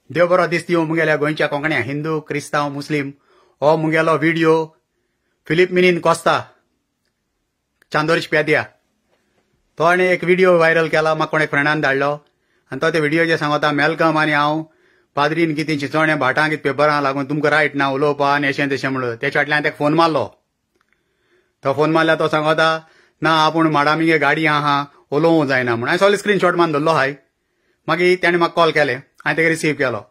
देव बरो दीस दिवं मुगेल्या गोंयच्या कोंकण्या हिंदू क्रिस्तांव मुस्लीम. हो मुगेलो व्हिडिओ फिलीप मिनीन कोस्ता चांदोरीश पेद्या तो आनी एक व्हिडिओ व्हायरल केला. म्हाका कोणे फ्रेंडान धाडलो आनी तो त्या व्हिडिओचेर सांगता मेलकम आनी हांव पाद्रीन कितें चिंचोणे भाटां कितें पेपरां लागून तुमकां रायट ना उलोवपा आनी अशें तशें म्हणून तेच्या फाटल्यान ताका फोन मारलो. तो फोन मारल्यार तो सांगता ना आपूण माडामिगे गाडी आहा उलोवंक जायना म्हूण. हांवें सगळें स्क्रीनशॉट मारून दवरलो हाय. मागीर तेणें म्हाका कॉल केलें, हांवें तेका रिसीव केलो.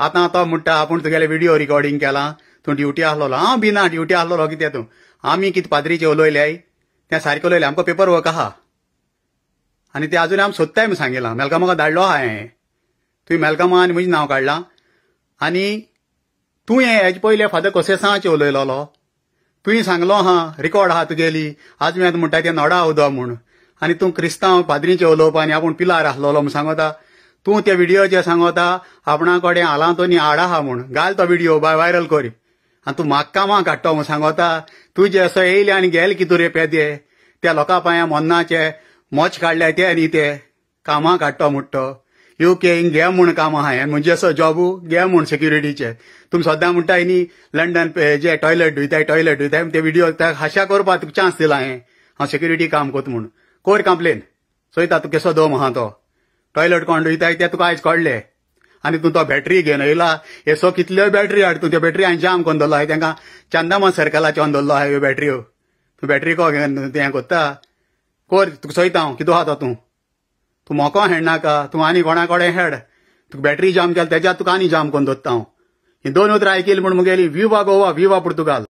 आतां तो म्हणटा आपूण तुगेलें व्हिडिओ रिकॉर्डिंग केलां, तूं ड्युटी आसलेलो. हांव बी ना ड्युटी आसलेलो कितें तूं. आमी कितें पाद्रीचें उलयल्याय तें सारकें उलयलें, आमकां पेपर वर्क आहा आनी तें आजून आमी सोदताय म्हूण सांगिलां. मेलकामाक धाडलो आहा हांवें, तुवें मेलकामा आनी म्हजें नांव काडलां आनी तूं हेजे पयलें फादर कोसेसांवाचें उलयलोलो. तुवें सांगलो आहा रिकॉर्ड आहा तुगेली, आज मी आतां म्हणटा तें नोडा उदो म्हूण आनी तूं क्रिस्तांव पाद्रीचें उलोवपा आनी आपूण पिलार आसलेलो म्हूण सांगता. तूं त्या व्हिडिओचेर सांगता आपणा कडेन आलांतोनी हाड आहा म्हूण, घाल तो व्हिडिओ बाय व्हायरल कर आनी तूं म्हाका कामां काडटो म्हूण सांगता. तुजे असो येयले आनी गेले कितू रे पेदे त्या लोकां पांया मोन्नाचे मोच काडले ते आनी ते कामां काडटो म्हणटो. युके हिंग घे म्हूण कामां आहा म्हणजे असो जॉबू घे म्हूण सेक्युरिटीचे. तुमी सद्दां म्हणटाय न्ही लंडन जे टॉयलेट धुयताय टॉयलेट धुयताय ते व्हिडिओ हाशा करपाक तुका चान्स दिला हांवें. हांव सेक्युरिटी काम करता म्हूण कोर कंप्लेन चोयता तूं केसो दम आहा. तो टॉयलेट कोण धुयताय ते तुका आयज कळ्ळें आनी तूं तो बॅटरी घेवन येयला. हेसो कितल्यो बॅटरी हाड तूं, त्यो बॅटरी हांवें जाम करून दवरलो आहा. तांकां चंदामा सर्कलाचेर दवरलो आहा ह्यो बॅटऱ्यो. तूं बॅटरी को घेवन तें करता कोर तुका चोयता हांव कितें आहा. तूं तूं मोको हेडनाका, तूं आनी कोणा कडेन हेड. तुका बॅटरी जाम केला तेज्यात तुका आनी जाम करून दवरता हांव. ही दोन उतरां आयकिली म्हूण मुगेली विवा गोवा विवा पुर्तुगाल.